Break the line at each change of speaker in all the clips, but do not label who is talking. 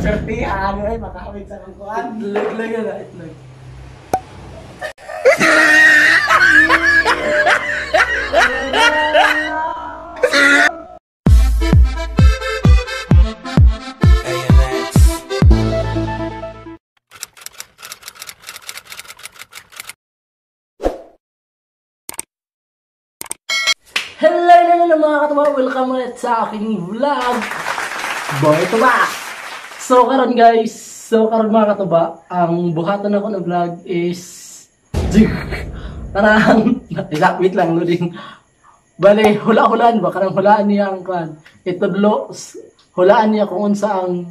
Pagsertihan, ay makahawig sa kangkuan.
Itlog lang yun ah, itlog. Hello, hello, hello mga katuba! Welcome ulit sa aking vlog! Boy Tuba! So karon guys, so karon mga katuba, ang buhatan ako na vlog is parang wait lang, loading. Bale, hula-hulaan ba? Karang hulaan niya ang kan. Itudlo, hulaan niya kung unsa ang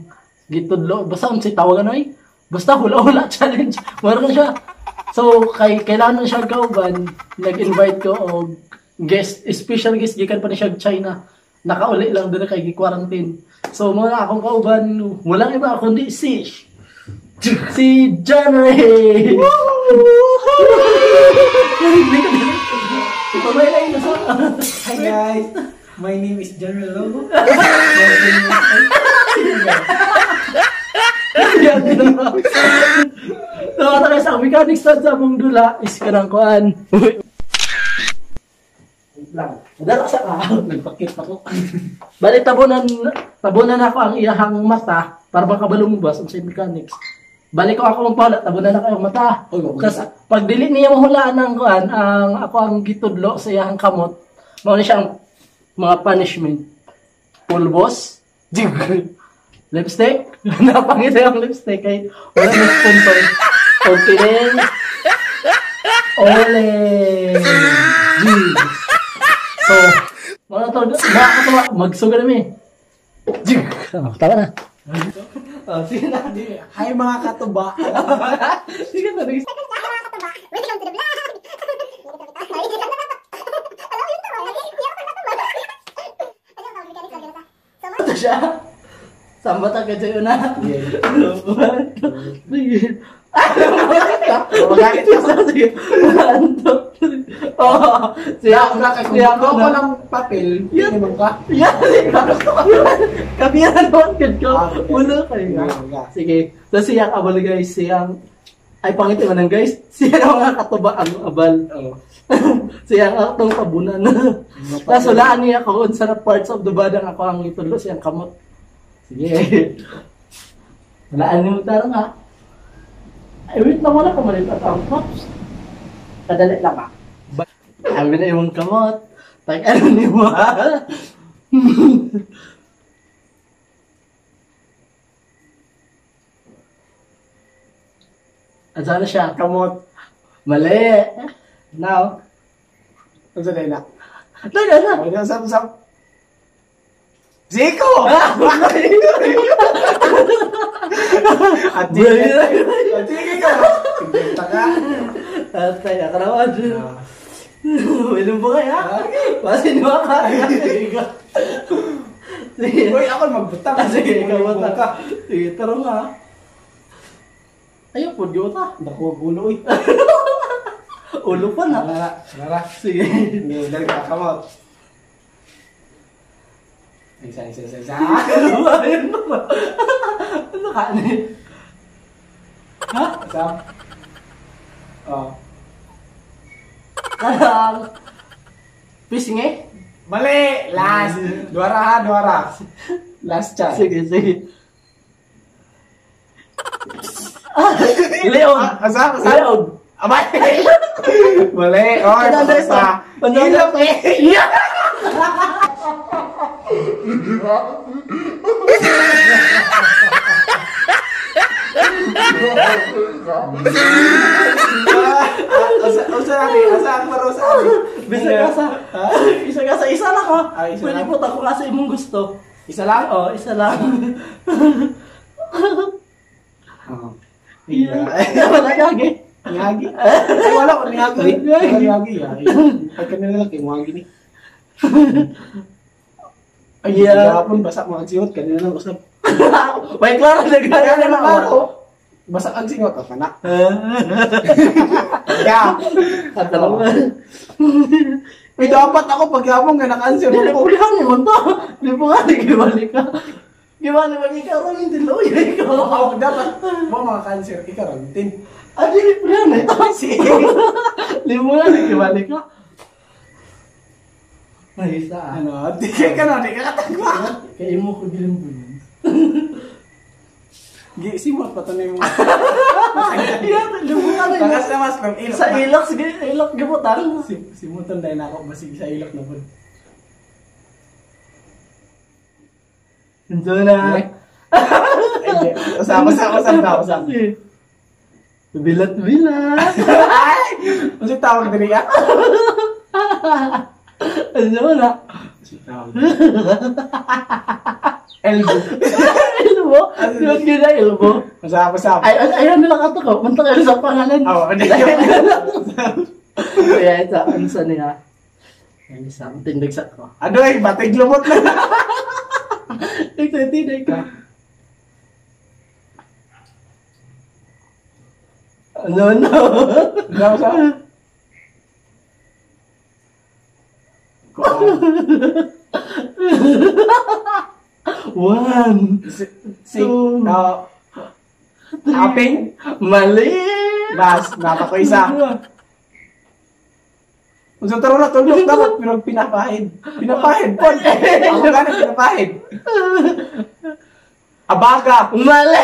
gitudlo. Basta unsay tawagan oy. Basta hula-hula challenge. Meron siya. So kay kailangan siya kauban, nag-invite ko og guest, special guest gikan pa ni siya China. Nakauli lang diri kay gi-quarantine. So mga akong kauban, walang iba kundi si John Ray.
Hi guys, my name is John Ray Lobo.
So ato guys, ang mechanics sa among dula is kanang kuan. Lang. Madala sa ka, nagpakit ako. Bali tabunan ako ang iyahang mata para makabalo mo ba sa mechanics. Bali ko ako magpahula, tabunan ako ang mata. Kasi pag dili niya mahulaan ang kuan, ang ako ang gitudlo sa iyahang kamot, mao ni siya ang mga punishment. Pulbos, lipstick, napangit ang lipstick kay wala na sponsor. O kining ole. So, mga katuwa, magsuga nami. Tama na. Oh, sige na.
Hi mga katuba.
Sige na.
Welcome to the vlog.
Ito siya. Samba ta ka dyan na. Sige. Oh, siya
siya ko ng papel.
Yan
ka.
Yan. Kabiran naman gud ko. Ulo kayo. Sige. So siya ang abal guys, siyang ay pangit man ang guys. Siya ang mga katuba ang abal. Siya ang atong tabunan. Tapos hulaan niya kung unsa na parts of the body ang ako ang itudlo siyang kamot. Sige. Hulaan niyo tarong ha. Ay, wait lang, wala pa malit at ang props. Kadali lang ah. Sabi na imong kamot. Tag ano ni mo ha? At sana siya?
Kamot.
Mali. Now.
Ano sa na?
Taga na.
Ano sa sa? Zico! At sige ka. Sige ka.
At kaya ka naman. Wilong ba kaya? Masin ba ka? Sige.
Uy, ako magbutang.
Sige, ikaw butang ka. Sige, taro nga. Ayaw po, di ta.
Naku, ulo uy.
Ulo pa na.
Nara.
Sige.
Sige, dali ka, kamot. Isa.
Ano ba? Ano ka? Ha?
Isa. Oh.
Karang pisngi?
Mali! Last! Duara ha, duara. Last chance.
Sige, sige. Leog!
Asa?
Leog!
Abay! Mali! Oh, basta. Ilap eh!
Yeah!
Asa natin? Asa ang laro sa atin?
Bisa ka sa isa ka sa isa lang ha. Pwede po ako kasi imong gusto.
Isa lang?
Oo, isa lang. Wala yagi.
Yagi? Wala ko yagi. Yagi. Pag kanila lang kay muagi ni. Ay, gapon basa mo ang singot kanina lang usap.
May klaro na
gana na klaro. Basa ang singot oh kana. Ya.
Katalong.
May dapat ako pagyapon nga naka-answer
Dili
ko.
ulihan mo to. Di po nga gibalik ka. Gibalik ka ron hindi loy ka.
Oh, dapat mo mga cancer ikarantin.
Ah, dili pa na ito. Limunan na kibalik ka. Ay, isa.
Ano? Di ka na, di ka katagwa.
Kaya mo ko gilimbunan.
Simot pa ito na yung...
Iya, limunan na.
Bakas na mas kung ilok.
Sa ilok, sige, ilok gibutan.
Simutan dahil na ako, basig sa ilok na po.
Nandiyan na.
Usap, usap, usap na, usap.
Bilat-bilat.
Ay! Ano siya tawag diri ka?
Ano na?
Elbow.
Elbow? Di ba gina elbow?
Usap, usap.
Ay, ayaw nila kato ko. Munta kayo sa pangalan.
Oo, hindi.
Kaya ito, ano sa niya? Ang isa, ang tindig sa ko.
Ano eh, batig lumot na.
Nagtitindig ka. Ano, no?
Usap, usap.
One,
two, aping,
mali.
Last, napa ko isa. Kung sa taro na tulog dapat, pero pinapahid. Pinapahid po. Ako gano'n pinapahid. Abaga.
Mali.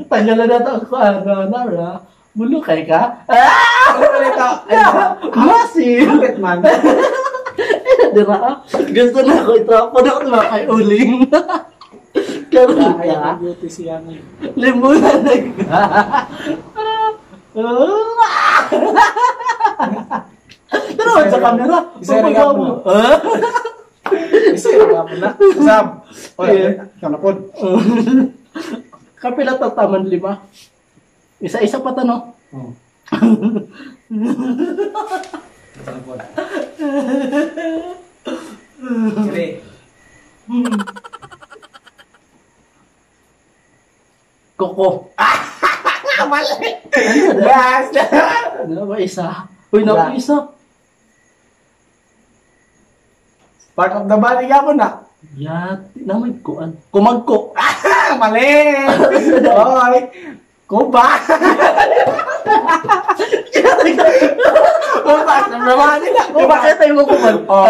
Tanggalan na ito ako. Ano, na, bulukay ka? Ah! Masin!
Bakit man?
Diba? Gusto na ako ito. Puno ko diba kay Uling? Karoon ka?
Beauty siya ngayon.
Limunan na ka. Pero sa camera.
Isa rin ka mo. Isa rin ka mo na. Usap. Ikaw na po.
Kapila tataman 5. Isa-isa pa tanong.
Oh. Kere.
Koko.
Ah, mali. Last.
Ano ba isa? Uy, naku isa.
Part of the body ka mo na.
Yati, namay kuan. Kumagko.
Ah, mali. Oy. Kuba. Kuba, naman nila.
Kuba, kaya tayo mo kubal.
Oh,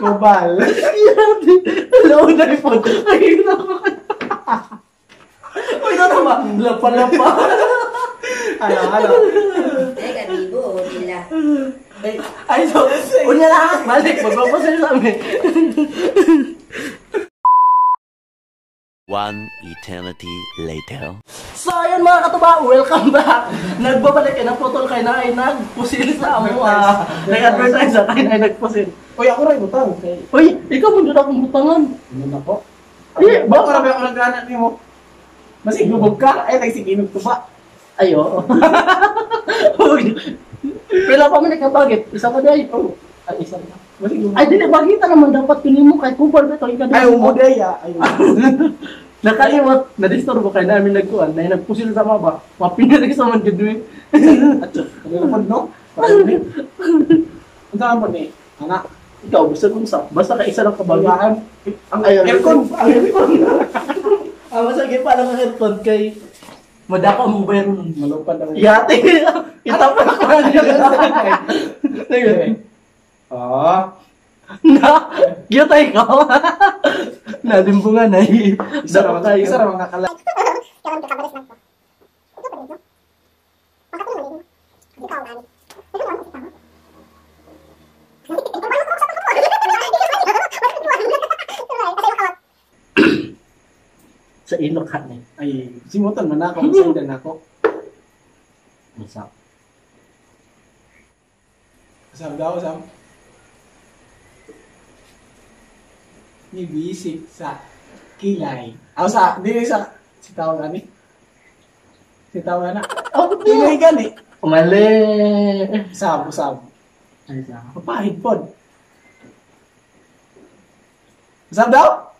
kubal.
Yati. Hello, na ipon. Ay, naku. Uy, ano ba? Lapa-lapa.
Ano, ano?
Teka, bibo, nila.
Ay, so, unya lang. Balik, magpapasin sa amin.
One eternity later.
So, ayun mga katuba, welcome back! Nagbabalik kayo ng putol kayo na ay nagpusil sa amo. Nag-advertise sa kayo na ay nagpusil.
Uy, ako rin, butang.
Uy, ikaw mo doon akong butangan.
Ano na po?
Eh,
baka marami ako nagranat niyo mo. Mas igubog ka. Ay, nagsiginog ko ba?
Ay, oo. Pila pa man ikabagit. Isa pa dahil. Oh, ay, isa pa. Ay, dili, bagita naman dapat kunin mo kay kupal ba ito?
Ay, umuday ah. Ay,
Nakalimot, na-disturbo kayo namin nagkuhan, na nagpusil sa maba, mapinalig sa man gud eh.
Ano po, no? Ang saan po ni? Anak?
Ikaw, basta kung sa, basta ka isa lang kabagaan.
Ang aircon!
Ang aircon! Ang masagay pa lang ang aircon kay madako ang mobile nun.
Malupad ang...
Yate! Itapak ko lang yun.
Ah!
Na! Giyotay ka! Nalimbungan ay.
Isa ra mga kala.
Sa ilok ha ni.
Ay, simutan man ako, masundan ako.
Usap.
Usap daw, usap. Ni bisik sa kilay. Aw sa, di sa, si tao gani. Si tao gana.
Oh,
kilay gani.
Mali.
Usap, usap.
Ay, usap.
Mapahid pod. Usap daw?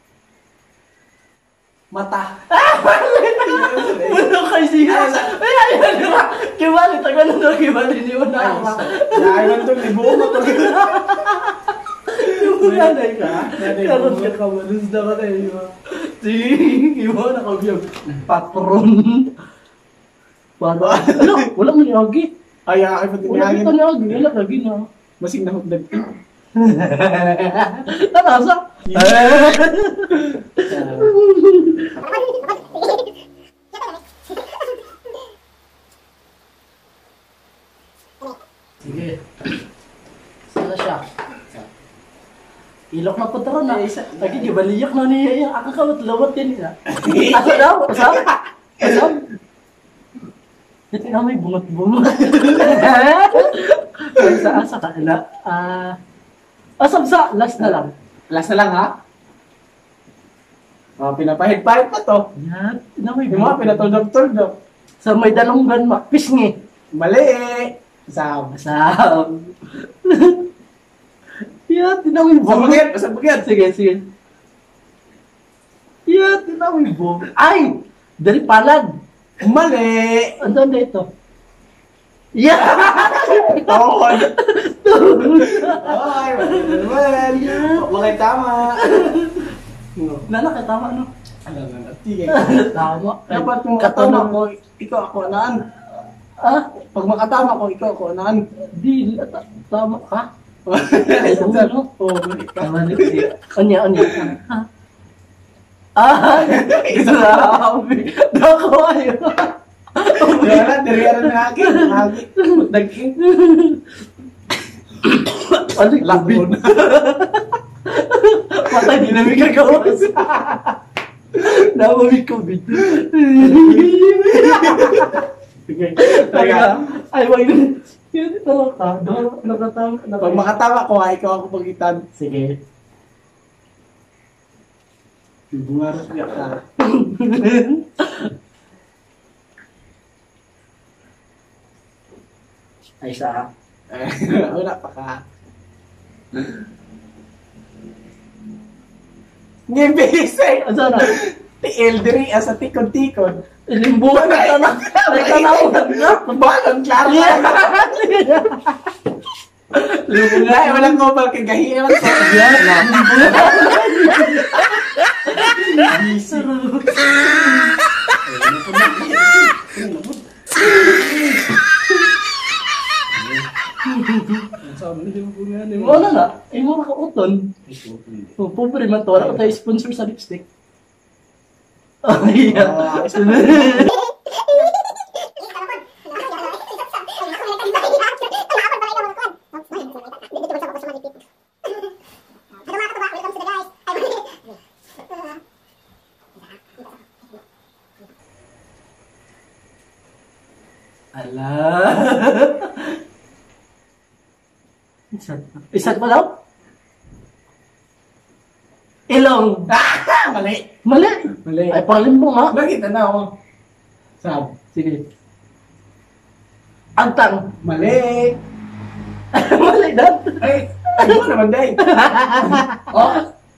Mata.
Ah! Wala kay siya. Ay, ay, ay, ay. Kibali, tagal na daw, kibali niyo na.
Ay, nandun, libo mo to.
Nanay ka? Karoon ka kamalus na ka tayo. Sige, iba na kami patron. Para, ano? Wala mo ni Agi.
Ay, ay, pati
Wala
nihangin.
kita ni Agi. Wala lagi na.
Masing nahugdag.
Tanasa. Sige. Sana siya. Ilok na punta ron na. Lagi gibaliyak na niya. Iya. Ako kawat lawat yan niya. Asa daw? Asa? Asa? Ito na may bungot-bungot. Asa, asa ka na. Asam sa, last na lang.
Last na lang ha? Oh, pinapahid-pahid pa to.
Yan, na may
Yung mga pinatuldok-tuldok.
Sa may dalonggan, makpisngi.
Mali! Sam.
Asam. Yan, tinawin
Sa
mo.
bagyan! Sa bagyan!
Sige, sige. Yan, tinawin mo. Ay! Dali palad.
Mali!
Ano na ito? Yeah!
Tuhod! Ay, well, wakay tama.
Nana ka, tama no?
Alam na, tigay.
Tama.
Dapat kung makatama ko, ikaw ako naan.
Ah?
Pag makatama ko, ikaw ako naan.
Di, tama ka?
Ay,
ano?
Oo, mali ka.
Tama na. Anya, anya. Ah! Grabe! Dako ayo!
Wala, diri na akin. Naging.
Ano yung
Lakon.
Patay, di namin kagawas. Namamig COVID.
Sige.
Teka. Ay, wag yun. Yun, tama ka. Nakatama.
Pag makatama ko, ha, ikaw ako pagitan.
Sige.
Bungarot niya ka.
Ay, sa.
Wala pa ka. Ngibisay!
Ano na?
Tiil diri asa tikon-tikon.
Limbuhan na tanang. Ay, tanawan na.
Balon, klaro.
Limbungan.
Ay, walang ngobal kay gahi naman ko.
Busy. Wala na. Imo ka uton. Oh, pobre man to. Wala ko tayo sponsor sa lipstick. Oh, yeah. Ala. Isat pa daw? Ilong.
Ah, mali.
Mali.
Mali.
Ay, panglimbo nga.
Nakita na ako. Sab.
Sige. Antang.
Mali.
Mali dan.
Ay, ano naman day? Oh,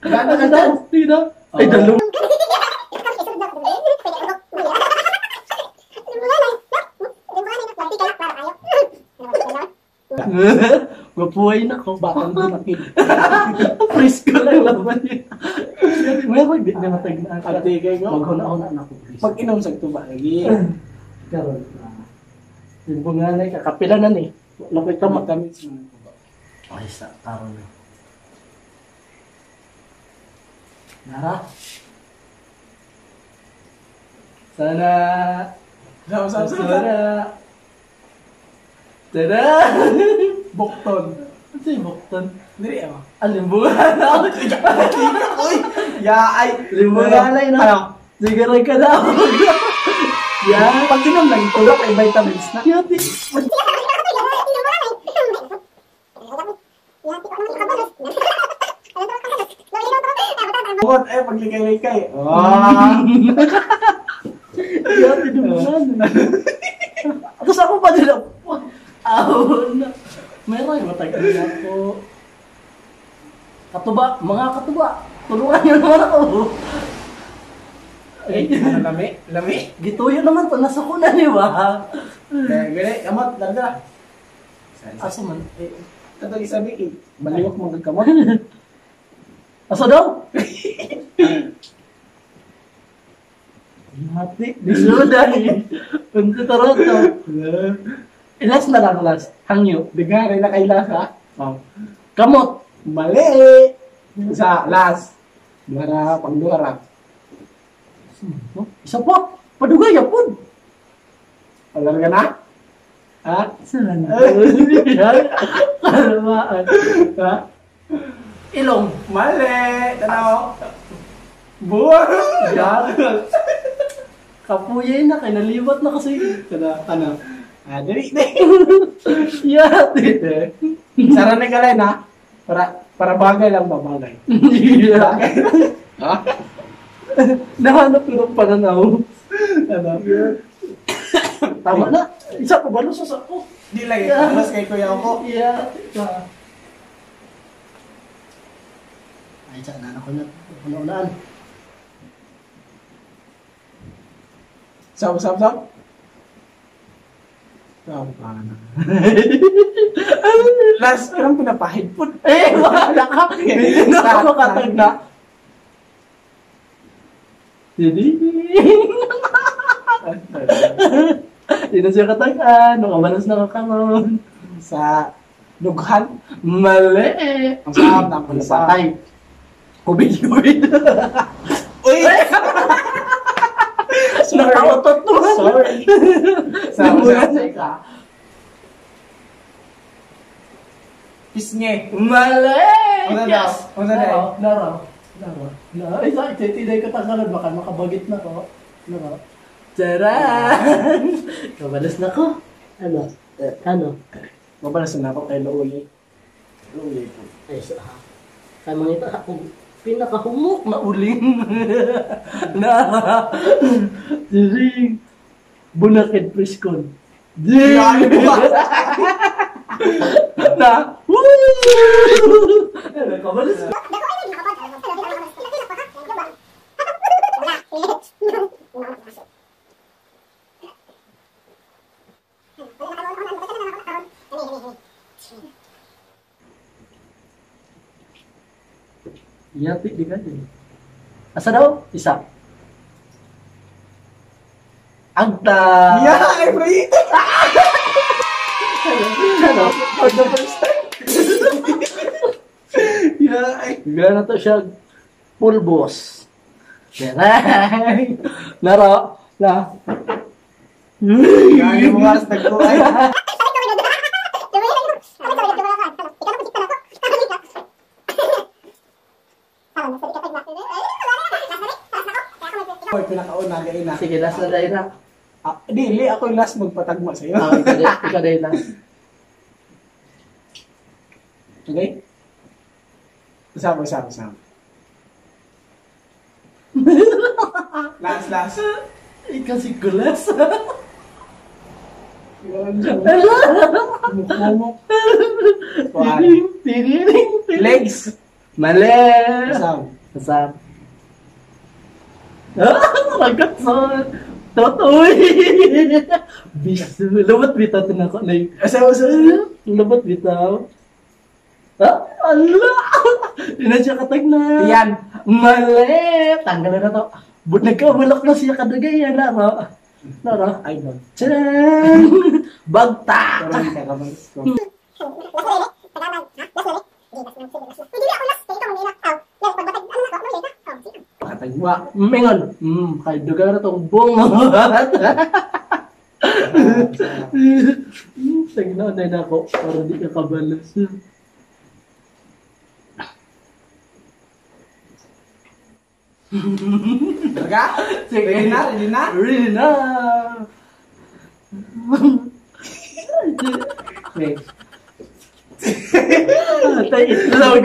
wala na ka
Dan. Sino? Ay, dalong. Mapuhay na ko.
Batang dumakil.
Presko lang laban niya. Meron, di na matag na.
Ate, kay ko.
Maghuna-huna na ako, please.
Pag inom sa tuba lagi.
Karon. Yung bunganay, kakapila na ni. Wala ko'y tama.
Matamis mo ng tuba.
Ay, sa karon na. Nara? Sana.
Sama, sama, sama.
Sana. Tada!
Bukton.
Ano yung bukton?
Diri ama.
Alin bunganay?
Uy! Ya, ay.
Limbunganay na.
Ano?
Sige rin ka na.
Ya, pag inom lang tuba kay vitamins na.
Yati.
Bukod ay paglikay-likay. Ah.
Yati limbunganay. Tapos ako pa nila. Aw na. Meron, matagal na ako. Katuba, mga katuba. Tulungan niyo naman ako.
Ay, ano lami? Lami?
Gituyo naman to, nasa kuna ni ba?
Gani, kamot, larga.
Asa man?
Eh, katong isa eh, baliwak mga kamot.
Asa daw? Hati. Disuday. Punta taroto. Last na lang, last. Hangyo.
Daghan na kay last ha.
Oh. Kamot.
Mali. Sa last. Duara, pang duara.
Isa pa. Padugay yapon.
Alam ka na? Ha?
Saan na? Kalmaan.
Ha?
Ilong.
Mali. Tanaw. Buwan.
Yan. Kapuyay na, kay nalibat na kasi.
Tana, ano? Ah, dali, dali.
Yati.
Sara na kalay na. Para bagay lang ba, bagay.
Yeah.
Ha?
Nahanap ko ng pananaw.
Ano?
Tama na. Isa pa ba sa ako?
Di lang, mas kay kuya ko.
Yeah. Ay, tsaka na ako na. Una-unaan.
Sab, sab, sab. Sab, na. Last, anong pinapahid po?
Eh, wala ka. Hindi na ako makatag na. Hindi. Hindi na siya katagaan. Nakabalas na kakaroon.
Sa dughan.
Mali.
Ang sab, ang sab.
Patay. Kubid-kubid.
Uy!
Nakautot naman.
Sorry. Sab, sab,
ka.
Pisngi.
Mali!
Ano
Yes!
daw? Ano daw?
Naro. Naro. Naro. Ay, sorry. Tinay ko tanggalon. Baka makabagit na ko. Naro. Charan! Kabalas na ko. Ano? Ano?
Mabalas na ako kay Luoy. Luoy po.
Ay, sa ha. Kaya mangita ako pinakahumok na uling. Na. Diring. Bunakid preskon. Ding! Na. Woo! Ano, kabalas na. Yati, di ka din. Asa daw? Isa. Agta!
Yeah, ay, pre!
Ano?
For the first time. Yeah, ay.
Bigla na to siya pulbos. Meray! Laro! La!
Gaya mo mas nagkuhay. Ako yung pinakauna, kaya na.
Sige, last na dahil na.
Ah, dili, ako yung last magpatagma sa'yo.
Ah, ikaw dahil last.
Okay? Usap, usap, usap. Last, last.
Ikaw si Gulas.
Mukmumok.
Tiring, tiring, tiring.
Legs.
Mali!
Usap.
Usap. Ah, ragatson! Totoy! Bisu. Lumot bitaw tinako na yung...
Usap, usap.
Lumot bitaw. Ah, ala! Hindi na siya katag na.
Yan.
Mali! Tanggalin na to. But nagkabulok na siya kadagay. Laro. Laro.
Ay, bag.
Tcharan! Bagtak!
Parang kakabalas ko. Makatagwa.
Mingon. Kay duga na tong bungo. Tagnaon na ako para di ka kabalas.
Talaga?
Sige.
Ready na? Ready na?
Ready na!
Wait.
Tay itlog.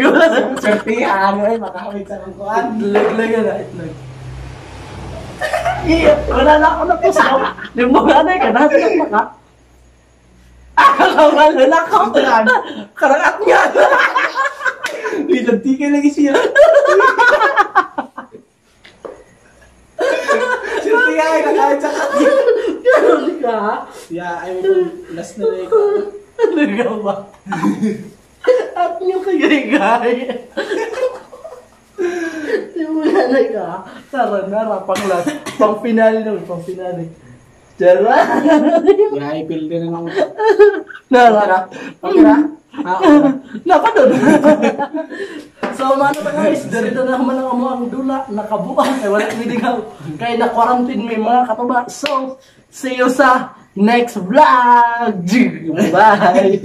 Swertihan. Ay, makakawit sa kangkuan.
Itlog lang yan ah, itlog. Iya, wala na ako napusaw. Limang na ka, nasa lang maka. Ah, wala na ako. Karangat nga.
Wait, nagtigil lagi siya. Swertihan, nakawit sa kangkuan.
Ganun ka.
Yeah, I mean, last na lang ikaw.
Ano ka ba? At yung kagay-gay. Di mo na Like, ah, tara na, pang last. Pang finale naman, pang finale. Tara.
Yaipil din ang utak.
Nara.
Okay ra? Ah, okay ra.
Naka doon. So, mano pa guys, darito na naman ang amo ang dula, nakabuang, ay wala ni digaw. Kaya na-quarantine may mga katuba. So, see you sa next vlog! Bye!